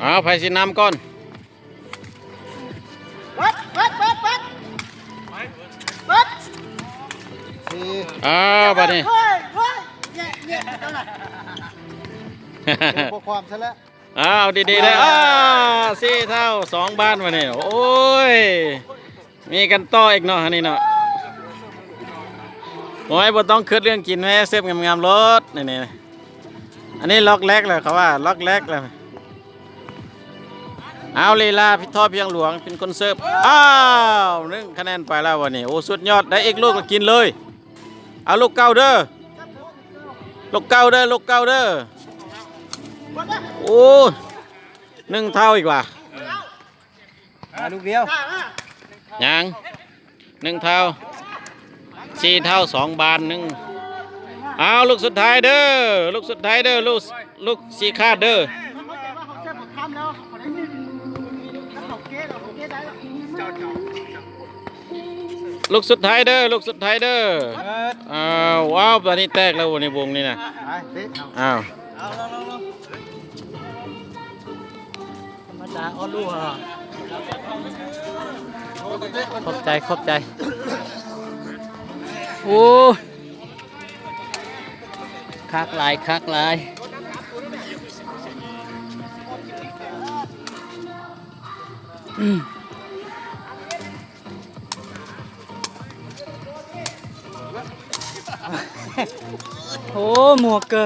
ເອົາ ໃຜຊິນຳກ່ອນ? ເປີດ ເປີດ ເປີດ ເປີດ ເປີດ ສີ່ ເອົາ ບາດນີ້ ເຮີ້ຍ ເຮີ້ຍ ແຍະ ແຍະ ເອົາລະ ເອີ ບໍ່ຄວາມຊະແລ້ວ. ອ້າວ ດີໆເດີ ອ້າ ສີ່ເທົ່າສອງບ້ານ ມື້ນີ້ ໂອ້ຍ ມີກັນຕໍ່ອີກເນາະ ອັນນີ້ເນາະ. ໂອ້ຍ ບໍ່ຕ້ອງຄິດເລື່ອງກິນແມ້ ເສີບງາມໆໂລດ ນີ້ໆ. ອັນນີ້ລັອກແລັກແລ້ວ ເຂົາວ່າລັອກແລັກແລ້ວ. ອ້າວ ລີລາ ພິດທໍ່ພຽງຫຼວງ ເປັນຄົນເສີບ. ອ້າວ ໜຶ່ງຄະແນນໄປແລ້ວ ວັນນີ້. ໂອ້ ສຸດຍອດ ໄດ້ອີກລູກລະກິນເລີຍ. ເອົາລູກເກົ່າເດີ ລູກເກົ່າເດີ ລູກເກົ່າເດີ. ໂອ້ ໜຶ່ງເທົ່າອີກວ່າ ມາລູກດຽວ ຍັງ ໜຶ່ງເທົ່າ ສີ່ເທົ່າສອງບານໜຶ່ງ. ເອົາ ລູກສຸດທ້າຍເດີ ລູກສຸດທ້າຍເດີ ລູກ ລູກຊີ້ຂາດເດີ. ລູກສຸດທ້າຍເດີ ລູກສຸດທ້າຍເດີ. ເອີ ອ້າວ ອ້າວ ບາດນີ້ແຕກແລ້ວ ໃນວົງນີ້ນະ. ອ້າວ ທຳມະດາ ອໍ ລູກ ຂອບໃຈ ຂອບໃຈ. ໂອ້ ຄັກຫຼາຍ ຄັກຫຼາຍ. ໂອ້ ໝວກເກີ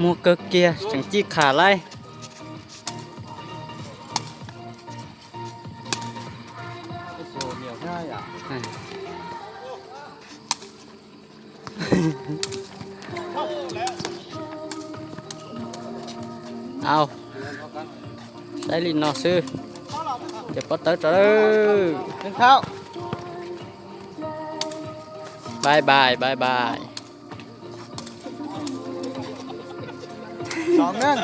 ໝວກເກີເກຍ ຈັ່ງຈີກຂາໄລ່. ເອົາ ໃສ່ຫຼິ້ນເນາະຊື່ ເຈັບປະເຕີເຕີ ໜຶ່ງເທົ່າ. ບາຍບາຍ ບາຍບາຍ. ສອງໜຶ່ງ